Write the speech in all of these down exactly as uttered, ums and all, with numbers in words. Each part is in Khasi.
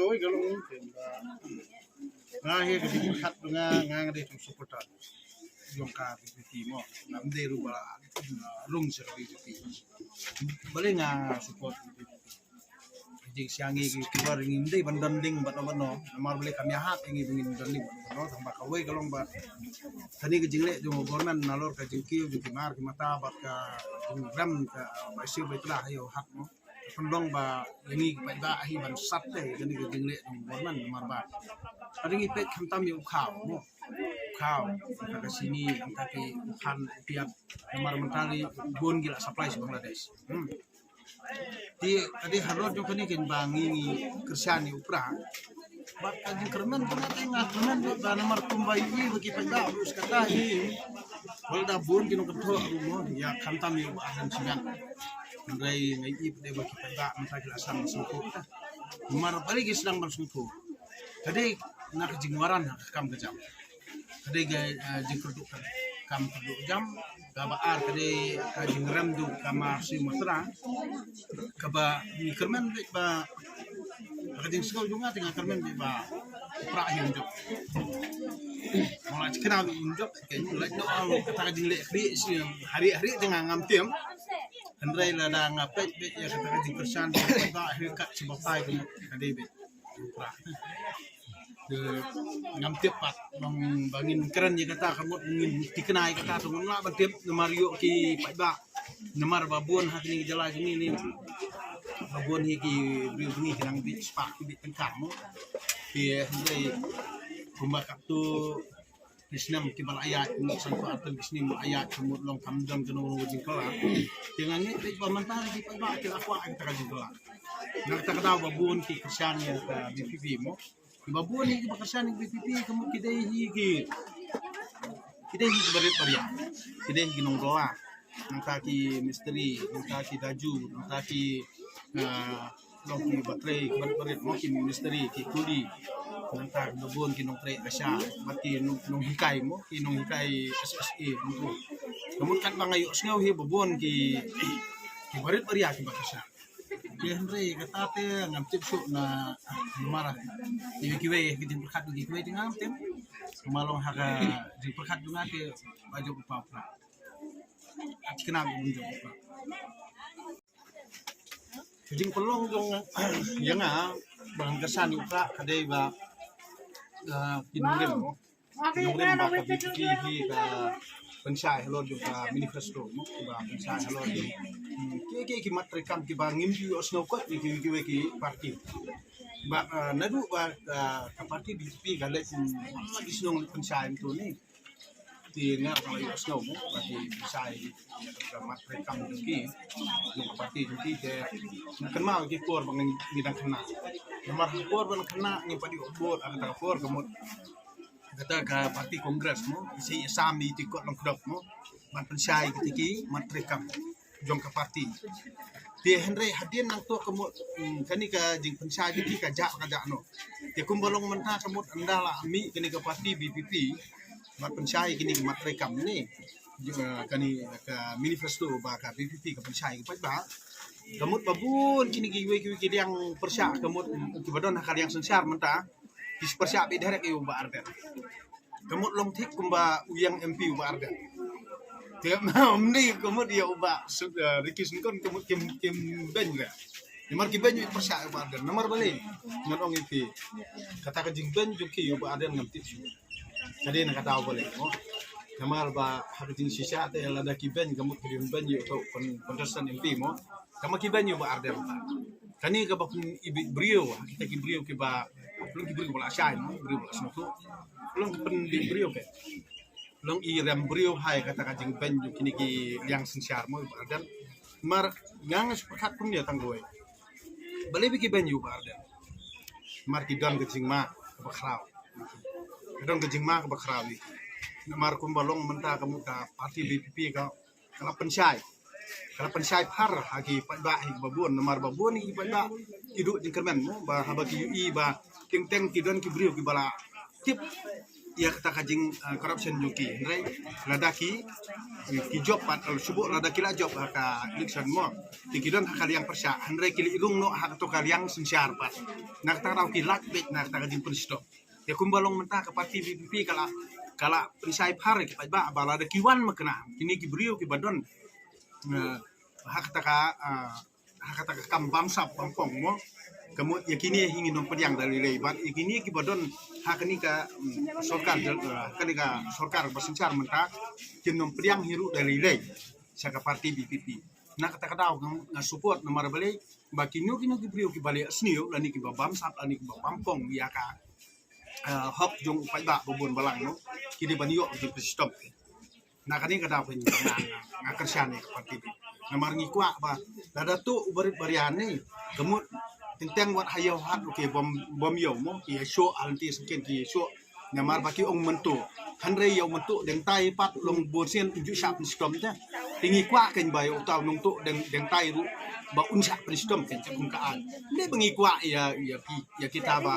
Oi, ka long, nga hi ka jingpyrkhat nga, nga nga dei tang supporter jong ka B J P mo. Ngam dei ruh ba rung sha ka B J P. Balei nga support B J P? Jing sha ngi ki kiba ngim dei ban don link bad no bad no. Namar balei kam ïahap ngi ba ngin don link bad no bad no. Tang ba kawei ka long ba kane ka jingleh jong u government nalor ka jingkiew jong ki mar ki mata bad ka jingrem ka bai siew bai tla ha ïoh hap mo. Pynlong ba ïa ngi ki paidbah hi ban sat te kane ka jingleh jong u government namar ba ka dei ngi peit khamtam ïa u khaw mo. U khaw, ka ka sini, ka ki u khan u piat, namar mynta ngi bun ngi la supply sha Bangladesh. Hmm. Te ka dei halor jong kane kin ba ngi ngi kyrshan ïa u prah. Bad ka jingkyrmen pynah te nga kyrmen ba namar kumba ïohi ba ki paidbah ruh sa kata hi. Wala da bun ki nongkynthoh ruh mo ïa khamtam ïa u Bah Ardent Shyriang. Hynrei nga ïohi ba ki paidbah mynta ki la sdang sngewthuh ta. Namar balei ki sdang ban sngewthuh? Ka dei na ka jingwaran ha ka kam ka jam. Ka dei ka, eh, jingkyrduh ka kam kyrduh jam. Kaba ar ka dei ka jingrem jong ka Mar Sri Mawsra. Kaba ngi kyrmen beit ba ka jingsngew jong nga te nga kyrmen beit ba u prah hi un jop. Mala jikna beit un jop ke la no kata ka jingleh khri si hari hari te nga ngam tiam. Hynrei lada nga peit beit ïa kata ka jingkyrshan ba hi kat sha batai ka dei beit. Te ngam tip pat long ba ngin kren ïa kata ka mut ngin tikna ïa kata ka mut la ban tip namar ïoh ki paidbah namar ba bun ha kine ki jylla kine ne ba bun hi ki briew kine ki nang bit spak ki bit tengkar mo ki hynrei kumba katu ki snem kiba la ïaid, kumno san phew arphew ki snem la ïaid, kumno long kam don kano kano ka jingkylla. Te nga ngeit beit ba mynta ki paidbah ki la kwah ïa kata ka jingkylla. Na kata ka daw ba bun ki kyrshan ïa ka B P P mo. Kiba bun hi kiba kyrshan ïa ka B P P kumno ki dei hi ki, ki dei hi kiba rit ba ria. Ki dei hi ki nongkylla. Nangta ki mistri, nangta ki daju, nangta ki, ah, long ki batrei, bat barit mo ki mistri, ki kuli. Nangta ki babun ki nongtrei ASHA, bad ki nong, nonghikai mo, ki nonghikai S S A mo. Ka mut katba nga ïohsngew hi babun ki, ki barit baria kiba kyrshan. Ki hynrei kata te ngam tip shuh na mara. Kiwei kiwei ki jingpyrkhat kiwei te ngam tip. Kumba long ha ka jingpyrkhat jong nga te ba jop u pa u pra. Ati kena bun jong u pa. Ka jingpynlong jong ïa nga ba ngan kyrshan ïa u pra ka dei ba, ah, ki nongrim mo. Ki nongrim ba ka B P P hi ka pynshai halor jong ka manifesto mo, ba pynshai halor jong, hmm, ki, ki, ki mat treikam kiba ngim ju ïohsngew kot ïa ki, ki, ki parti. Ba, ah, naduh ba, ah, ka parti B P P ka leit, hmm, ki shnong pynshai mynta ne. Te nga ka la ïohsngew mo ba ki pynshai ka mat treikam jong ki, jong ka parti jong ki te. Nga kynmaw ki por ba ngi dang khynnah. Namar ka por ba ngi khynnah ngi pat ïoh bor ha kata ka por ka mut kata ka parti Congress mo, ki sa ïasam ïa ki kot long kdok mo ban pynshai kita ki mat treikam jong ka parti. Te hynrei hadien nangta ka mut, mm, kane ka jingpynshai kita ki ka jah ka jah noh. Te kumba long mynta ka mut ynda la mih kane ka parti B P P ban pynshai kine ki mat treikam ne, eh, kane ka manifesto ba ka B P P ka pynshai ka paidbah. Ka mut ba bun kine kiwei kiwei ki liang pyrshah ka mut, mm, kiba don ha ka liang synshar mynta ki pyrshah beit direct ïa u Bah Ardent. Ka mut long thik kumba u ïeng M P u Bah Ardent. Te ym dei ka mut ïa u Bah Su-, eh, Ricky Syngkon ka mut kim, kim beiñ re. Namar ki beiñ ïa u pyrshah ïa u Bah Ardent. Namar balei? Ngan ong ïa phi. Kata ka jingbeiñ jong ki ïa u Bah Ardent ngam tip shuh. Ka dei na kata balei mo. Namar ba ha ka jingshisha te lada ki beiñ ka mut ki beiñ ïa uto u con-, contestant M P mo. Tangba ki beiñ ïa u Bah Ardent. Kane kaba pyn-i beit briew, kita ki briew kiba, long ki briew ba la shai mo, briew ba la sngewthuh. Long ki pyn-i beit briew ke. Long i rem briew ha kata ka jingbeiñ jong kine ki liang synshar mo, Bah Ardent. Namar nga nga shu pyrkhat kumne tang kawei. Balei ba ki beiñ ïa u Bah Ardent? Namar ki don ka jingma kaba khraw. Ki don ka jingma kaba khraw ïa ki. Namar kumba long mynta ka mut ka parti B P P ka ka la pynshai. Ka la pynshai phar ha ki paidbah hi kiba bun, namar ba bun hi ki paidbah ki duh jingkyrmen mo, ba haba ki ïohi ba teng teng ki don ki briew kiba la tip Ïa kata ka jing, eh, corruption jong ki. Hynrei lada ki, eh, ki jop pat, eh, shu buh lada ki la jop ha ka election mo. Te ki don ha ka liang pyrshah. Hynrei ki leit rung noh ha kato ka liang synshar pat. Na kata ka daw ki lait beit na kata ka jingpynshitom. Te kumba long mynta ka parti V P P ka la, ka la pynshai phar ki paidbah ba lada ki wan makna kine ki briew kiba don, eh, ha kata ka, eh, ha kata ka kam bamsap bampong mo. Ka mut ïa kine hi ngin ym pdiang da lei lei bad ïa kine kiba don ha kane ka, mm, sorkar jyl, eh, ha kane ka sorkar ba synshar mynta kin ym pdiang hi ruh da lei lei sha ka parti V P P. Na kata ka daw nga, nga support namar balei ba kino kino ki briew kiba leh sniew lane kiba bamsap lane kiba bampong ïa ka, eh, hok jong u paidbah ba bun balang no. Ki dei ban ïoh jingpynshitom. Na kane ka daw pyn nga, nga kyrshan ïa ka parti. Namar ngi kwah ba lada tuh u barit barian ne ka mut teng teng wat ha ïew hat, okay, bym, bym ïew mo, ki ïa shoh ha lynti sngewken ki ïa shoh. Namar ba ki ong myntuh. Hynrei ïa u myntuh dang tai pat long bun sien un ju shah pynshitom te. Te ngi kwah kein ba ïa uta u nongtuh dang, dang tai ruh ba un shah pynshitom kein te kum ka aiñ. Ne ba ngi kwah ïa, ïa ki, ïa kita ba,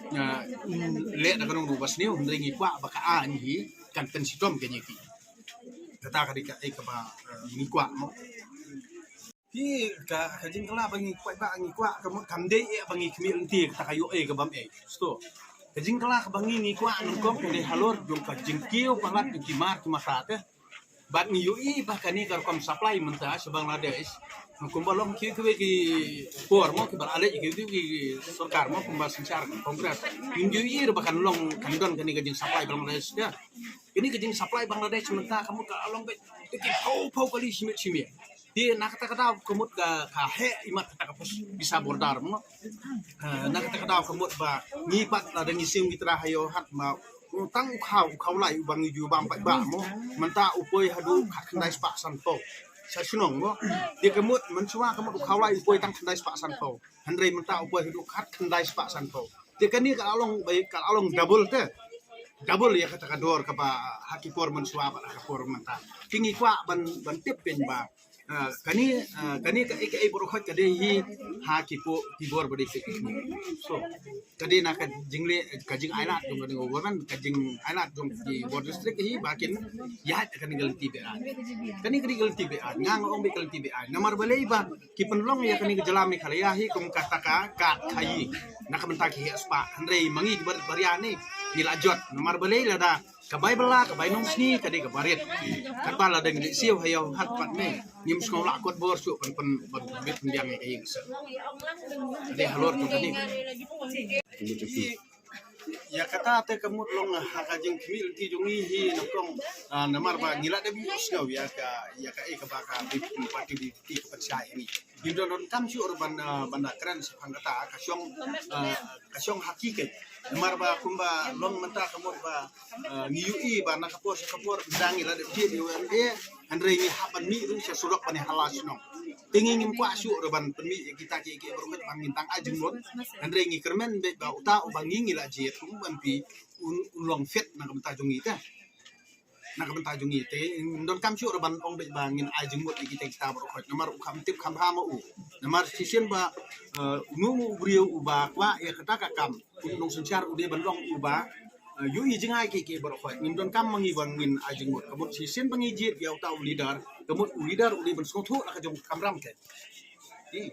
ïa, mm, leh da ka nongruh ba sniew, hynrei ngi kwah ba ka aiñ hi kan pynshitom kein ïa ki. Kata ka dei kaei kaba, eh, ngi kwah mo. Ki ka, ka jingkylla ba ngi kwah ba ngi kwah ka mut kam dei eh ba ngi khmih lynti kata ka ïoh eh ka bam eh. Sto. Ka jingkylla kaba ngi ngi kwah nyngkong ka dei halor jong ka jingkiew palat jong ki mar ki mata te. Bad ngi ïohi ba kane ka rukom supply mynta sha Bangladesh. Kumba long kiwei kiwei ki por mo kiba la leh kiwei kiwei ki sorkar mo kumba synshar Congress. Ngi ïohi ba kan long kan don kane ka jingsupply Bangladesh te. Kane ka jingsupply Bangladesh mynta ka mut ka long beit ki phew phew kali shi miet shi miet. Te na kata ka daw ka mut ka, ka heh imat kata ka pos visa border mo. Eh, na kata ka daw ka mut ba ngi pat lada ngi siew ngi trai ha ïew hat ma u tang u khaw, u khaw lai uba ngi ju bam paidbah mo. Mynta u poi haduh khatkhyndai spah sanphew sha shnong mo. Te ka mut mynshuwa ka mut u khaw lai u poi tang khyndai spah sanphew. Hynrei mynta u poi haduh khatkhyndai spah sanphew. Te kane ka la long, ka la long double te. Double ïa kata ka dor kaba ha ki por mynshuwa bad ha ka por mynta. Te ngi kwah ban, ban tip kein ba, ah, kane, ah, kane kaei kaei baroh khoit ka dei hi ha ki por, ki bor ba dei peit. So ka dei na ka jingleh, ka jingailad jong kane ka government, ka jingailad jong ki bor district hi ba kin ïaid kane ka lynti be-aiñ. Kane ka dei ka lynti be-aiñ, nga nga ong beit ka lynti be-aiñ. Namar balei ba ki pynlong ïa kane ka jylla Meghalaya hi kum kata ka kad khaïi na ka bynta ki heh spah. Hynrei ma ngi ki barit baria ne ngi la jot. Namar balei lada ka bai bylla ka bai nongsngi ka dei ka barit. Katba lada ngi leit siew ha ïew hat pat ne ngim sngew lah kot bor shuh ban pyn, ban pynbit pynbiang ïa ka ïing ka sem. Ka dei halor jong kane. Ïa kata te ka mut long ha ka jingkhmih lynti jong ngi hi nyngkong, ah, namar ba ngi la dep ïohsngew ïa ka, ïa kaei kaba ka V P P party V P P ka pynshai ha ngi. Ngim don donkam shuh ruh ban, ah, ban da kren shaphang kata ka shong, ah, ka shong ha ki keiñ. Namar ba kumba long mynta ka mut ba, ah, ngi ïohi ba na ka por sha ka por ynda ngi la dep jied ïa u M L A hynrei ngi hap ban mih ruh sha surok ban ïa hala shnong. Te ngi ngim kwah shuh ruh ban pynmih ïa kita kiei kiei baroh khoit ba ngin tang ai jingmut. Hynrei ngi kyrmen beit ba uta uba ngi ngi la jied kum u M P un, un long fit na ka bynta jong ngi te. Na ka bynta jong ngi te ngim donkam shuh ruh ban ong beit ba ngin ai jingmut ïa kita kita baroh khoit namar u kham tip kham bha ma u. Namar shisien ba, eh, uno uno u briew uba kwah ïa kata ka kam u nongsynshar u dei ban long uba, eh, ïohi jngai kiei kiei baroh khoit. Ngim donkam ma ngi ba ngin ai jingmut. Ka mut shisien ba ngi jied ïa uta u leader, ka mut u leader u dei ban sngewthuh la ka jong ka kamram te. Ï.